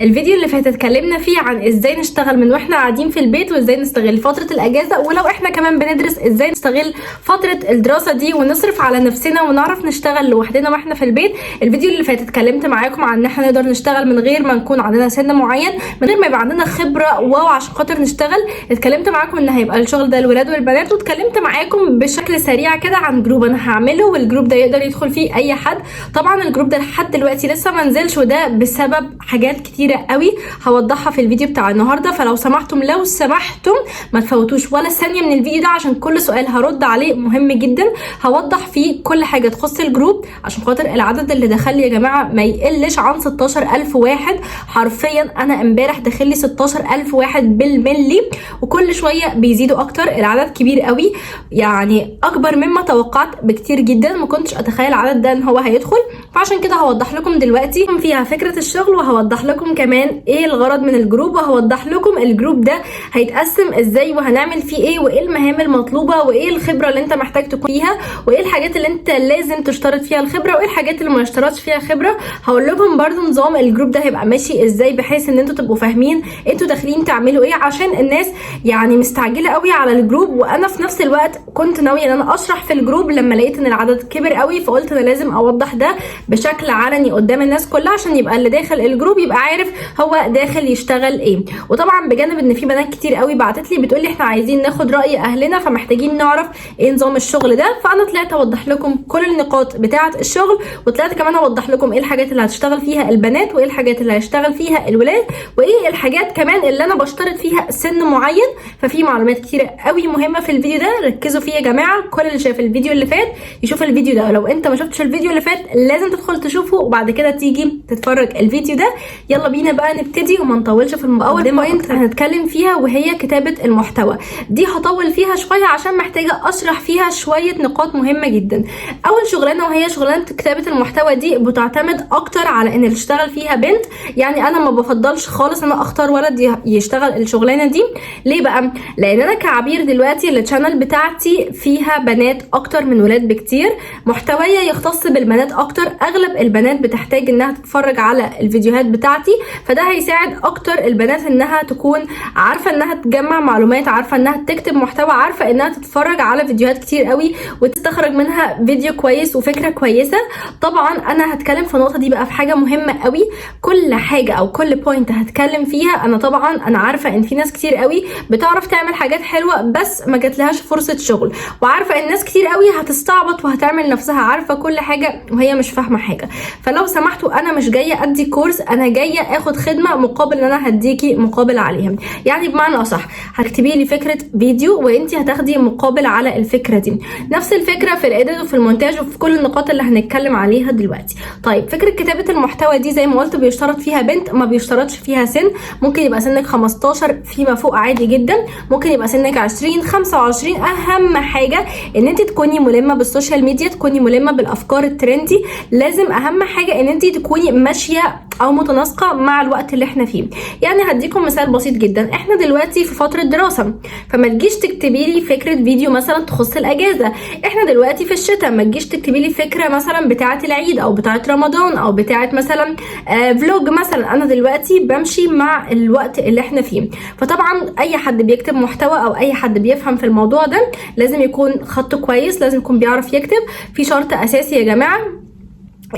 الفيديو اللي فات اتكلمنا فيه عن ازاي نشتغل من واحنا قاعدين في البيت، وازاي نستغل فترة الاجازة، ولو احنا كمان بندرس ازاي نستغل فترة الدراسة دي ونصرف على نفسنا ونعرف نشتغل لوحدنا واحنا في البيت. الفيديو اللي فات اتكلمت معاكم عن ان احنا نقدر نشتغل من غير ما نكون عندنا سن معين، من غير ما يبقى عندنا خبرة wow عشان خاطر نشتغل. اتكلمت معاكم ان هيبقى الشغل ده الولاد والبنات، واتكلمت معاكم بشكل سريع كده عن group انا هعمله، وال group ده يقدر يدخل فيه اي حد. طبعا ال group ده لحد دلوقتي لسه ما نزلش، وده بسبب حاجات كتيرة قوي هوضحها في الفيديو بتاع النهارده. فلو سمحتم لو سمحتم ما تفوتوش ولا ثانية من الفيديو ده، عشان كل سؤال هرد عليه مهم جدا. هوضح فيه كل حاجة تخص ال group عشان خاطر العدد اللي دخل لي يا جماعة ما يقلش عن 16000 واحد. حرفيا انا امبارح داخل لي 16000 واحد بالملي، وكل شوية بيزيدوا اكتر. العدد كبير قوي، يعني اكبر مما توقعت بكتير جدا. ما كنتش اتخيل العدد ده ان هو هيدخل، فعشان كده هوضح لكم دلوقتي فيها فكرة الشغل، وهوضح لكم كمان ايه الغرض من ال group، وهوضح لكم ال group ده هيتقسم ازاي وهنعمل فيه ايه، وايه المهام المطلوبة، وايه الخبرة اللي انت محتاج تكون فيها، وايه الحاجات اللي انت لازم تشترط فيها الخبرة، وايه الحاجات اللي ما يشترطش فيها خبره. هقول لكم برضو نظام ال group ده هيبقى ماشي ازاي، بحيث ان انتوا تبقوا فاهمين انتوا داخلين تعملوا ايه، عشان الناس يعني مستعجلة قوي على ال group. وانا في نفس الوقت كنت ناوية ان انا اشرح في ال group، لما لقيت ان العدد كبر قوي فقلت انا لازم اوضح ده بشكل علني قدام الناس كلها، عشان يبقى اللي داخل ال group يبقى عارف هو داخل يشتغل ايه. وطبعا بجانب ان في بنات كتير قوي بعتت لي بتقول لي احنا عايزين ناخد راي اهلنا، فمحتاجين نعرف ايه نظام الشغل ده. فانا طلعت اوضح لكم كل النقاط بتاعه الشغل، وطلعت كمان اوضح لكم ايه الحاجات اللي هتشتغل فيها البنات، وايه الحاجات اللي هيشتغل فيها الولاد، وايه الحاجات كمان اللي انا بشترط فيها سن معين. ففي معلومات كتيرة قوي مهمة في الفيديو ده، ركزوا فيه يا جماعة. كل اللي شاف الفيديو اللي فات يشوف الفيديو ده، لو انت ما شفتش الفيديو اللي فات لازم تدخل تشوفه وبعد كده تيجي تتفرج الفيديو ده. يلا بينا بقى نبتدي وما نطولش في المقدمة. اول point هنتكلم فيها وهي كتابه المحتوى. دي هطول فيها شوية عشان محتاجه اشرح فيها شوية نقاط مهمة جدا. اول شغلانة وهي شغلانة كتابه المحتوى، دي بتعتمد اكتر على ان اللي تشتغل فيها بنت. يعني انا ما بفضلش خالص ان انا اختار ولد يشتغل الشغلانة دي. ليه بقى؟ لان انا كعبير دلوقتي ال channel بتاعتي فيها بنات اكتر من ولاد بكتير، محتوايا يختص بالبنات اكتر. اغلب البنات بتحتاج انها تتفرج على الفيديوهات بتاعتي، فده هيساعد اكتر البنات انها تكون عارفه انها تجمع معلومات، عارفه انها تكتب محتوى، عارفه انها تتفرج على فيديوهات كتير قوي وتستخرج منها فيديو كويس وفكره كويسة. طبعا انا هتكلم في النقطة دي بقى في حاجة مهمة قوي. كل حاجة او كل point هتكلم فيها انا طبعا انا عارفه ان في ناس كتير قوي بتعرف تعمل حاجات حلوة بس ما جاتلهاش فرصة شغل، وعارفه ان ناس كتير قوي هتستعبط وهتعمل نفسها عارفه كل حاجة وهي مش فاهمه حاجة. فلو سمحتوا انا مش جاية ادي كورس، انا جاية اخد خدمة مقابل ان انا هديكي مقابل عليها. يعني بمعنى اصح هتكتبي لي فكرة فيديو وانتي هتاخدي مقابل على الفكرة دي. نفس الفكرة في ال edit وفي المونتاج وفي كل النقاط اللي هنتكلم عليها دلوقتي. طيب فكرة كتابه المحتوى دي زي ما قلت بيشترط فيها بنت، ما بيشترطش فيها سن. ممكن يبقى سنك 15 فيما فوق عادي جدا، ممكن يبقى سنك 20 25. اهم حاجة ان انت تكوني ملمه بال social media، تكوني ملمه بالافكار ال trendy. لازم اهم حاجة ان انت تكوني ماشية او متناسقه مع الوقت اللي احنا فيه. يعني هديكم مثال بسيط جدا، احنا دلوقتي في فترة دراسة، فما تجيش تكتبي لي فكرة فيديو مثلا تخص الاجازة. احنا دلوقتي في الشتاء، ما تجيش تكتبي لي فكرة مثلا بتاعه العيد او بتاعه رمضان او بتاعه مثلا vlog مثلا. انا دلوقتي بمشي مع الوقت اللي احنا فيه. فطبعا اي حد بيكتب محتوى او اي حد بيفهم في الموضوع ده لازم يكون خطه كويس، لازم يكون بيعرف يكتب. في شرط اساسي يا جماعة،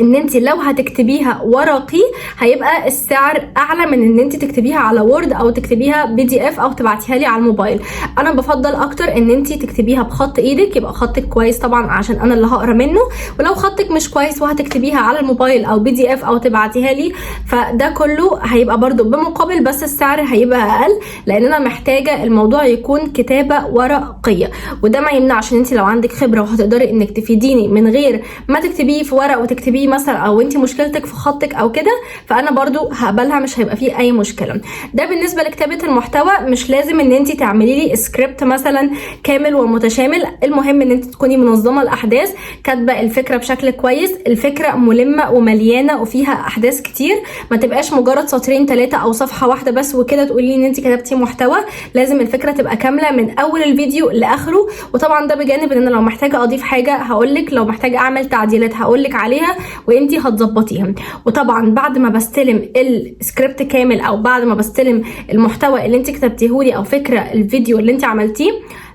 ان انت لو هتكتبيها ورقي هيبقى السعر اعلى من ان انت تكتبيها على Word او تكتبيها PDF او تبعتيها لي على الموبايل. انا بفضل اكتر ان انت تكتبيها بخط ايدك، يبقى خطك كويس طبعا عشان انا اللي هقرا منه. ولو خطك مش كويس وهتكتبيها على الموبايل او PDF او تبعتيها لي، فده كله هيبقى برضو بمقابل، بس السعر هيبقى اقل، لان انا محتاجه الموضوع يكون كتابه ورقية. وده ما يمنعش ان انت لو عندك خبره وهتقدري انك تفيديني من غير ما تكتبيه في ورق وتكتبيه مثلا، او انت مشكلتك في خطك او كده، فانا برضو هقبلها، مش هيبقى فيه اي مشكلة. ده بالنسبة لكتابه المحتوى. مش لازم ان انت تعملي لي سكريبت مثلا كامل ومتشامل، المهم ان انت تكوني منظمة الاحداث، كاتبه الفكرة بشكل كويس، الفكرة ملمه ومليانة وفيها احداث كتير، ما تبقاش مجرد سطرين ثلاثة او صفحة واحدة بس وكده تقولي ان انت كتبتي محتوى. لازم الفكرة تبقى كاملة من اول الفيديو لاخره. وطبعا ده بجانب ان انا لو محتاجه اضيف حاجة هقولك، لو محتاجه اعمل تعديلات هقولك عليها. وانت هتظبطيها. وطبعا بعد ما بستلم السكريبت كامل او بعد ما بستلم المحتوى اللي انت كتبتيهولي او فكرة الفيديو اللي انت عملتيه،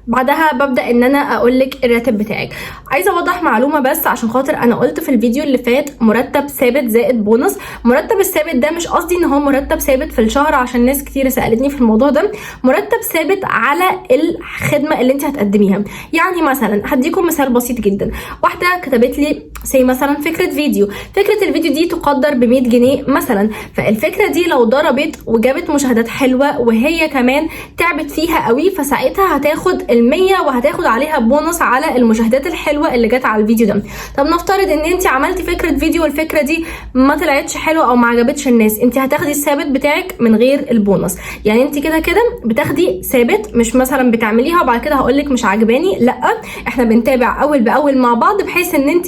بعدها ببدا ان انا اقول لك الراتب بتاعك. عايزه اوضح معلومة بس عشان خاطر انا قلت في الفيديو اللي فات مرتب ثابت زائد بونص. مرتب الثابت ده مش قصدي ان هو مرتب ثابت في الشهر، عشان ناس كتير سالتني في الموضوع ده. مرتب ثابت على الخدمة اللي انت هتقدميها. يعني مثلا هديكم مثال بسيط جدا، واحدة كتبت لي say مثلا فكرة فيديو، فكرة الفيديو دي تقدر ب 100 جنيه مثلا، فالفكرة دي لو ضربت وجابت مشاهدات حلوة وهي كمان تعبت فيها قوي، فساعتها هتاخد ال100 وهتاخد عليها بونص على المشاهدات الحلوة اللي جت على الفيديو ده. طب نفترض ان انت عملتي فكرة فيديو والفكرة دي ما طلعتش حلوة او ما عجبتش الناس، انت هتاخدي الثابت بتاعك من غير البونص. يعني انت كده كده بتاخدي ثابت، مش مثلا بتعمليها وبعد كده هقول لك مش عجباني، لا احنا بنتابع اول باول مع بعض بحيث ان انت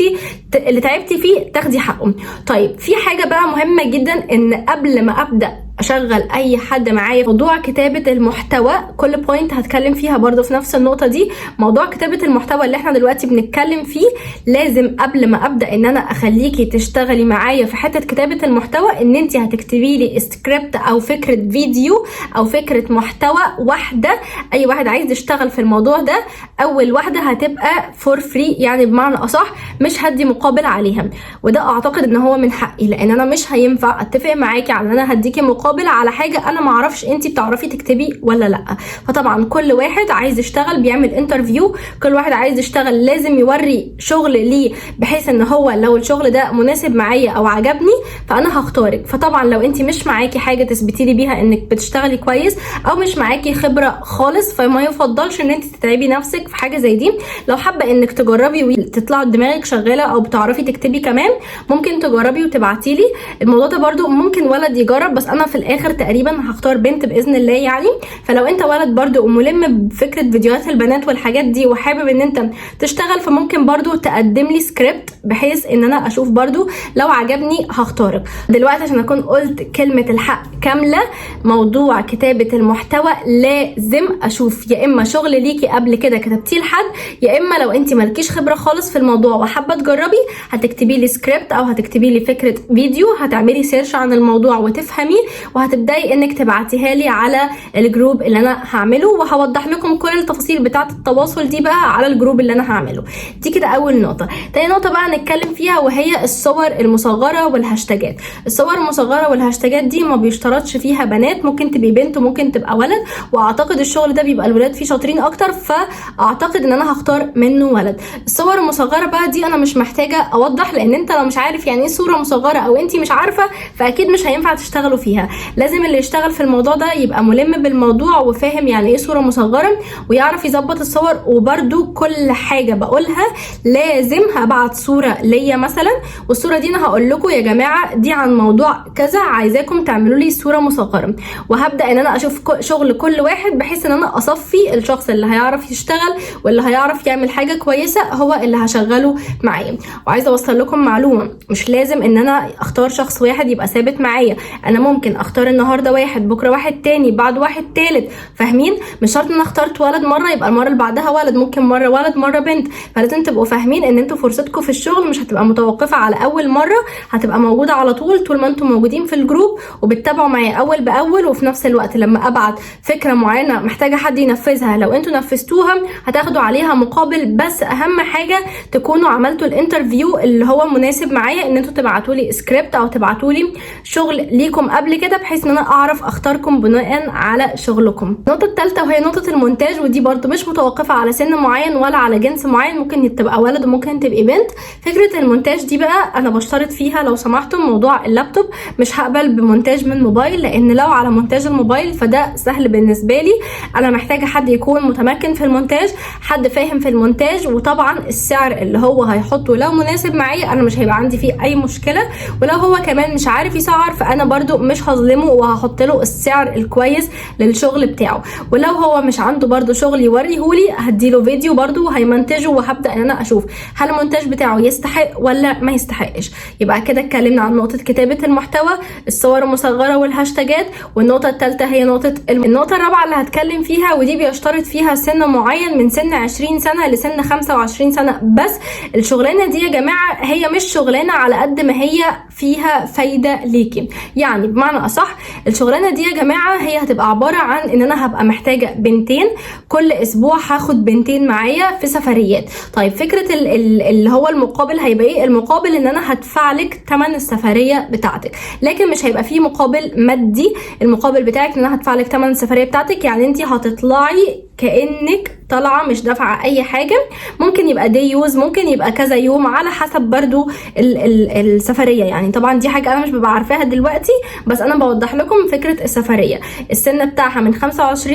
اللي تعبتي فيه تاخدي حقه. طيب في حاجة بقى مهمة جدا، ان قبل ما ابدا اشغل اي حد معايا موضوع كتابه المحتوى، كل point هتكلم فيها برضو في نفس النقطة دي. موضوع كتابه المحتوى اللي احنا دلوقتي بنتكلم فيه، لازم قبل ما ابدا ان انا اخليكي تشتغلي معايا في حتة كتابه المحتوى، ان انت هتكتبي لي سكريبت او فكرة فيديو او فكرة محتوى واحدة. اي واحد عايز يشتغل في الموضوع ده، اول واحدة هتبقى for free، يعني بمعنى اصح مش هدي مقابل عليها، وده اعتقد ان هو من حقي، لان انا مش هينفع اتفق معاكي على ان انا هديكي مقابل على حاجة انا ما اعرفش انت بتعرفي تكتبي ولا لا. فطبعا كل واحد عايز يشتغل بيعمل interview، كل واحد عايز يشتغل لازم يوري شغل ليه، بحيث ان هو لو الشغل ده مناسب معايا او عجبني فانا هختارك. فطبعا لو انت مش معاكي حاجة تثبتي لي بيها انك بتشتغلي كويس او مش معاكي خبره خالص، فما يفضلش ان انت تتعبي نفسك في حاجة زي دي. لو حابة انك تجربي وتطلع دماغك شغالة او بتعرفي تكتبي كمان، ممكن تجربي وتبعتي لي. الموضوع ده برده ممكن ولد يجرب، بس انا في الاخر تقريبا هختار بنت باذن الله يعني. فلو انت ولد برده وملم بفكره فيديوهات البنات والحاجات دي وحابب ان انت تشتغل، فممكن برده تقدم لي سكريبت بحيث ان انا اشوف برده لو عجبني هختارك. دلوقتي عشان اكون قلت كلمة الحق كاملة، موضوع كتابه المحتوى لازم اشوف يا اما شغل ليكي قبل كده كتبتيه لحد، يا اما لو انت مالكيش خبره خالص في الموضوع وحابة تجربي هتكتبي لي سكريبت او هتكتبي لي فكرة فيديو، هتعملي search عن الموضوع وتفهمي، وهتبداي انك تبعتيها لي على ال group اللي انا هعمله، وهوضح لكم كل التفاصيل بتاعه التواصل دي بقى على ال group اللي انا هعمله. دي كده اول نقطة. تاني نقطة بقى هنتكلم فيها وهي الصور المصغرة والهاشتاجات. الصور المصغرة والهاشتاجات دي ما بيشترطش فيها بنات، ممكن تبقي بنت وممكن تبقى ولد، واعتقد الشغل ده بيبقى الولاد فيه شاطرين اكتر، فاعتقد ان انا هختار منه ولد. الصور المصغرة بقى دي انا مش محتاجه اوضح، لان انت لو مش عارف يعني ايه صوره مصغرة او انت مش عارفه فاكيد مش هينفع تشتغلوا فيها. لازم اللي يشتغل في الموضوع ده يبقى ملم بالموضوع وفاهم يعني ايه صوره مصغرة ويعرف يظبط الصور. وبرده كل حاجة بقولها لازم هبعت صوره ليا مثلا، والصورة دي انا هقول لكم يا جماعة دي عن موضوع كذا، عايزاكم تعملوا لي صوره مصغرة، وهبدا ان انا اشوف شغل كل واحد بحيث ان انا اصفي الشخص اللي هيعرف يشتغل واللي هيعرف يعمل حاجة كويسة هو اللي هشغله معايا. وعايزه اوصل لكم معلومة، مش لازم ان انا اختار شخص واحد يبقى ثابت معايا، انا ممكن اختار النهارده واحد، بكره واحد تاني، بعد واحد تالت، فاهمين؟ مش شرط ان انا اخترت ولد مرة يبقى المرة اللي بعدها ولد، ممكن مرة ولد مرة بنت. فلازم تبقوا فاهمين ان انتوا فرصتكم في الشغل مش هتبقى متوقفه على اول مرة، هتبقى موجودة على طول طول ما انتوا موجودين في ال group وبتتابعوا معايا اول باول. وفي نفس الوقت لما ابعت فكرة معينة محتاجه حد ينفذها، لو انتوا نفذتوها هتاخدوا عليها مقابل، بس اهم حاجة تكونوا عملتوا ال interview اللي هو مناسب معايا، ان انتوا تبعتوا لي سكريبت او تبعتوا لي شغل ليكم قبل كده بحيث ان انا اعرف اختاركم بناء على شغلكم. النقطة الثالثة وهي نقطة المونتاج، ودي برضو مش متوقفه على سن معين ولا على جنس معين، ممكن تبقى ولد وممكن تبقي بنت. فكرة المونتاج دي بقى انا بشترط فيها لو سمحتم موضوع اللابتوب، مش هقبل بمونتاج من موبايل، لان لو على مونتاج الموبايل فده سهل بالنسبة لي. انا محتاجه حد يكون متمكن في المونتاج، حد فاهم في المونتاج، وطبعا السعر اللي هو هيحطه لو مناسب معايا انا مش هيبقى عندي فيه اي مشكلة، ولو هو كمان مش عارف يسعر فانا برضو مش هظلمه. هظلمه وهحط له السعر الكويس للشغل بتاعه. ولو هو مش عنده برده شغل يوريهولي هديله فيديو برده وهيمنتجه، وهبدا ان انا اشوف هل المونتاج بتاعه يستحق ولا ما يستحقش. يبقى كده اتكلمنا عن نقطة كتابه المحتوى، الصور المصغرة والهاشتاجات، والنقطة الثالثة هي نقطة النقطة الرابعة اللي هتكلم فيها، ودي بيشترط فيها سن معين من سن 20 سنة لسن 25 سنة بس. الشغلانة دي يا جماعة هي مش شغلانة على قد ما هي فيها فايده ليكي، يعني بمعنى اصح الشغلانة دي يا جماعة هي هتبقى عبارة عن ان انا هبقى محتاجه بنتين كل اسبوع، هاخد بنتين معايا في سفريات. طيب فكرة اللي هو المقابل هيبقى ايه؟ المقابل ان انا هدفع لك ثمن السفرية بتاعتك، لكن مش هيبقى فيه مقابل مادي. المقابل بتاعك ان انا هدفع لك ثمن السفرية بتاعتك، يعني انت هتطلعي كانك طالعه مش دافعه اي حاجة. ممكن يبقى day use، ممكن يبقى كذا يوم على حسب برضو السفرية. يعني طبعا دي حاجة انا مش ببقى عارفاها دلوقتي، بس انا بوضح لكم فكرة السفرية. السن بتاعها من 25،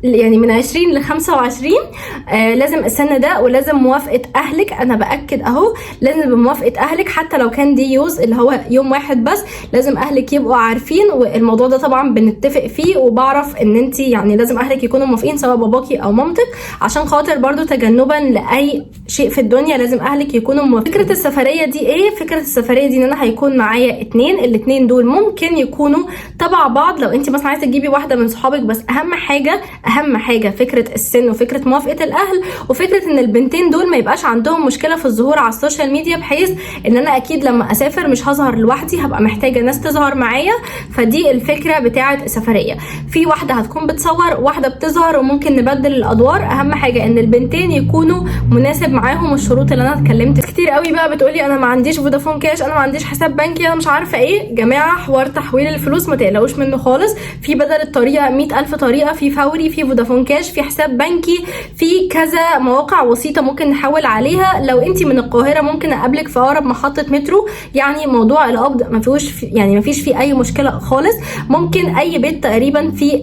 يعني من 20 ل 25، لازم السن ده، ولازم موافقة اهلك. انا باكد اهو، لازم بموافقة اهلك حتى لو كان day use اللي هو يوم واحد بس، لازم اهلك يبقوا عارفين. والموضوع ده طبعا بنتفق فيه، وبعرف ان انت يعني لازم اهلك يكونوا موافقين سواء باباكي او مامتك، عشان خاطر برضو تجنبا لاي شيء في الدنيا لازم اهلك يكونوا موافقين. فكرة السفرية دي ايه؟ فكرة السفرية دي ان انا هيكون معايا اتنين، الاتنين دول ممكن يكونوا تبع بعض لو انت مثلا عايزه تجيبي واحدة من صحابك، بس اهم حاجة فكرة السن وفكره موافقة الاهل، وفكره ان البنتين دول ما يبقاش عندهم مشكلة في الظهور على ال social media، بحيث ان انا اكيد لما اسافر مش هظهر لوحدي، هبقى محتاجه ناس تظهر معايا. فدي الفكرة بتاعه السفرية. في واحدة هتكون بتصور، واحدة بتظهر، وممكن نبدل الادوار. اهم حاجة ان البنتين يكونوا مناسب معاهم الشروط اللي انا اتكلمت. كتير قوي بقى بتقولي انا ما عنديش فودافون كاش، انا ما عنديش حساب بنكي، انا مش عارفه ايه. جماعة حوار تحويل الفلوس ما تقلقوش منه خالص، في بدل الطريقة 100,000 طريقه، في فوري، في فودافون كاش، في حساب بنكي، في كذا مواقع وسيطة ممكن نحول عليها. لو انت من القاهرة ممكن اقابلك في اقرب محطة مترو، يعني موضوع القبض ما فيهوش، يعني ما فيش فيه اي مشكلة خالص. ممكن اي بيت تقريبا في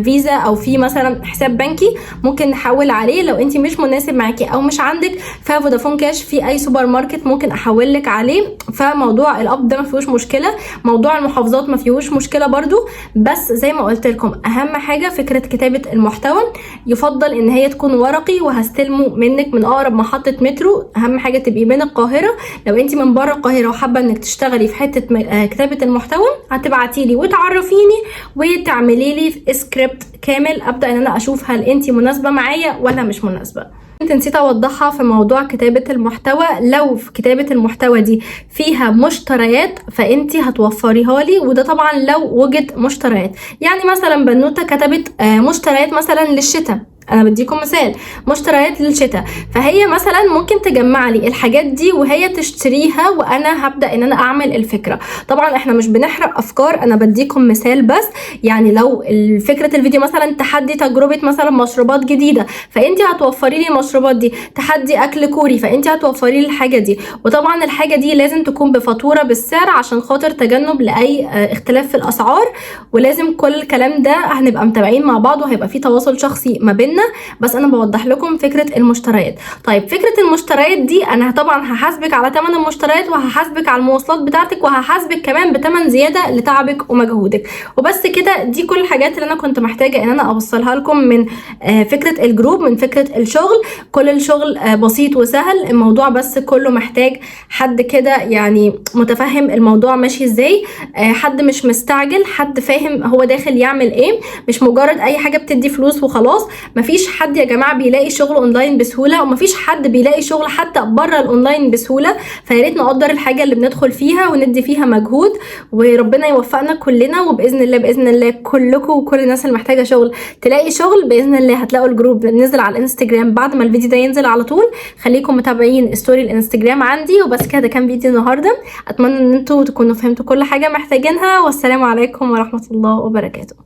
فيزا او في مثلا حساب بنكي ممكن نحول عليه. لو انت مش مناسب معاكي او مش عندك ففودافون كاش في اي سوبر ماركت ممكن احول لك عليه. فموضوع القبض ده ما فيهوش مشكلة، موضوع المحافظات ما فيهوش مشكلة برضو. بس زي ما قلت لكم اهم حاجة فكرة كتابه المحتوى، يفضل ان هي تكون ورقي وهستلمه منك من اقرب محطة مترو. اهم حاجة تبقي من القاهرة. لو انت من بره القاهرة وحابة انك تشتغلي في حتة كتابه المحتوى هتبعتي لي وتعرفيني وتعملي لي سكريبت كامل، ابدا ان انا اشوف هل انت مناسبة معايا ولا مش مناسبة. كنت نسيت اوضحها في موضوع كتابة المحتوى، لو في كتابة المحتوى دي فيها مشتريات فانتي هتوفريها لي، وده طبعا لو وجد مشتريات. يعني مثلا بنوتة كتبت مشتريات مثلا للشتاء، انا بديكم مثال مشتريات للشتاء، فهي مثلا ممكن تجمع لي الحاجات دي وهي تشتريها وانا هبدا ان انا اعمل الفكرة. طبعا احنا مش بنحرق افكار، انا بديكم مثال بس. يعني لو فكرة الفيديو مثلا تحدي تجربه مثلا مشروبات جديدة، فانت هتوفري لي المشروبات دي، تحدي اكل كوري، فانت هتوفري لي الحاجة دي. وطبعا الحاجة دي لازم تكون بفاتوره بالسعر عشان خاطر تجنب لاي اختلاف في الاسعار، ولازم كل الكلام ده هنبقى متابعين مع بعض وهيبقى في تواصل شخصي ما بيننا. بس انا بوضح لكم فكرة المشتريات. طيب فكرة المشتريات دي انا طبعا هحاسبك على ثمن المشتريات، وهحاسبك على المواصلات بتاعتك، وهحاسبك كمان بثمن زيادة لتعبك ومجهودك. وبس كده، دي كل الحاجات اللي انا كنت محتاجه ان انا اوصلها لكم من فكرة ال group، من فكرة الشغل. كل الشغل بسيط وسهل، الموضوع بس كله محتاج حد كده يعني متفهم الموضوع ماشي ازاي، حد مش مستعجل، حد فاهم هو داخل يعمل ايه، مش مجرد اي حاجة بتدي فلوس وخلاص. مفيش حد يا جماعة بيلاقي شغل اونلاين بسهولة، ومفيش حد بيلاقي شغل حتى بره الاونلاين بسهولة. فياريت نقدر الحاجة اللي بندخل فيها وندي فيها مجهود، وربنا يوفقنا كلنا. وباذن الله باذن الله كلكم وكل الناس اللي محتاجه شغل تلاقي شغل باذن الله. هتلاقوا ال group نزل على الانستجرام بعد ما الفيديو ده ينزل على طول. خليكم متابعين story الانستجرام عندي. وبس كده، ده كان فيديو النهارده. اتمنى ان انتوا تكونوا فهمتوا كل حاجة محتاجينها، والسلام عليكم ورحمة الله وبركاته.